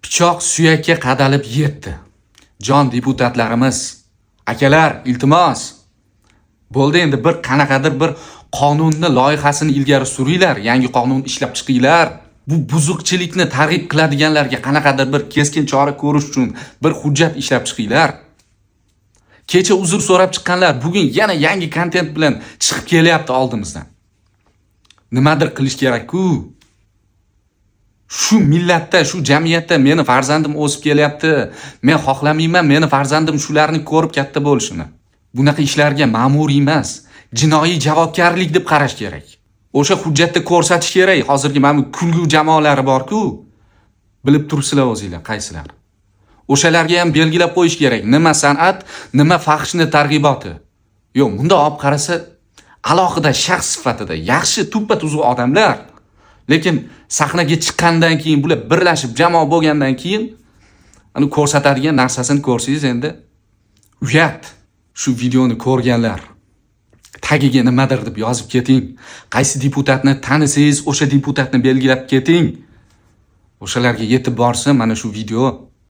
Pichoq suyakka qadalib yetdi. Jon deputatlarimiz, akalar, iltimos. Bo'ldi endi, bir qanaqadir bir qonunni loyihasini ilgari suringlar, yangi qonun ishlab chiqinglar. Bu buzuqchilikni targ'ib qiladiganlarga qanaqadir bir keskin chora ko'rish uchun bir hujjat ishlab chiqinglar. Kecha uzr so'rab chiqqanlar bugun yana yangi kontent bilan chiqib kelyapti oldimizdan. Nimadir qilish kerak-ku. Shu millatda, shu jamiyatda meni farzandim o'sib kelyapti. Men xohlamayman meni farzandim shularni ko'rib katta bo'lishini. Bunaqa ishlarga ma'muriy emas, jinoiy javobgarlik deb qarash kerak. O'sha hujjatda ko'rsatish kerak. Hozirgi mana bu kulgu jamoalari bor-ku. Bilib turibsizlar o'zinglar qaysilar. O'shalarga ham belgilab qo'yish kerak. Nima san'at, nima fahshni targ'iboti. Yo'q, bunda olib qarasa alohida shaxs sifatida yaxshi tuppa tuzuq odamlar. Lekin sahnaga chiqqandan keyin, bular birlashib jamoa bo'lgandan keyin ani ko'rsatadigan narsasini ko'rsangiz, endi uyat. Shu videoni ko'rganlar tagiga nimadir deb yozib keting. Qaysi deputatni tanisangiz, o'sha deputatni belgilab keting. O'shalarga yetib borsin mana shu video.